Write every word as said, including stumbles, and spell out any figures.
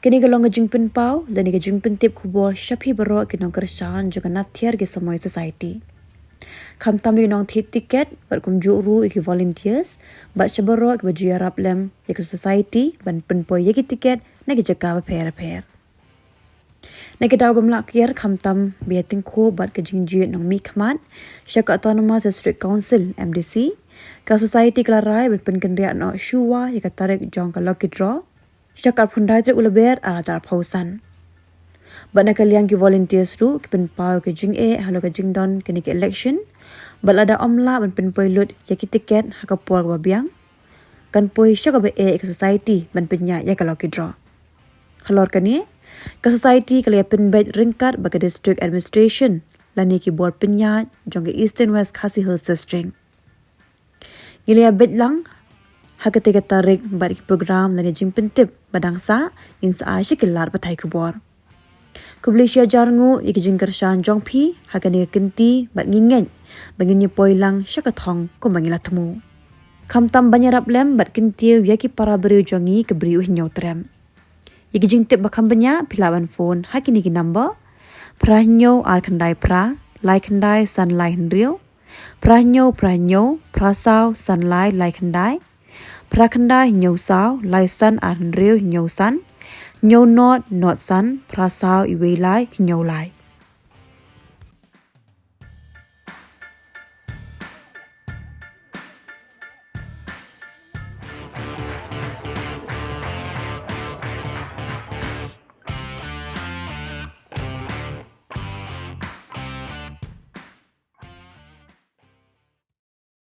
Kane ka long ka jingpynpaw lane ka jingpyntip khubor sha phi baroh ki nongkyrshan jong ka Nathiar ki Samoi Society, khamtam ïa ki nongthied tiket bad kumjuh ruh ïa ki volunteers bad sha baroh kiba ju ïarap lem ïa ka society ban pynpoi ïa ki tiket na ki jaka bapher bapher. Na ki daw bym lah kiar, khamtam ba ïatyngkhuh bad ka jingjied nongmihkhmat sha ka Autonomous District Council, M D C, ka society ka la rai ban pynkynriah noh shuwa ïa ka tarik jong ka lucky draw sha ka arphew khyndai tarik u Lber arhajar arphew san. Bad na ka liang ki volunteers ruh ki pynpaw ka jingeh halor ka jingdon kane ka election, bad lada ym lah ban pynpoi lut ïa ki tiket ha ka por kaba biang, kan poi sha kaba eh ïa ka society ban pynïaid ïa ka lucky draw. Halor kane, ka society ka la ïa pynbeit ryngkat bad ka District Administration lane ki bor pynïaid jong ka Eastern West Khasi Hills District. Ngi la ïa beit lang ha katei ka tarik bad ki program lane jingpyntip ba dang sah, ngin sa ai sha ki lad pathai khubor. Khublei shi hajar nguh ïa ki jingkyrshan jong phi ha kane ka kynti bad ngi ngeit ba ngin ïa poi lang sha ka thong kumba ngi la thmu. Khamtam ban ïarap lem bad kyntiew ïa ki para briew jong ngi, ka Bri U Hynñiewtrep. Ïa ki jingtip ba kham bniah phi lah ban phone ha kine ki number: phra hynñiew ar khyndai phra lai khyndai san lai hynriew, phra hynñiew phra hynñiew phra saw san lai lai khyndai, phra khyndai hynñiew saw lai san ar hynriew hynñiew san, hynñiew nod nod san phra saw iwei lai hynñiew lai.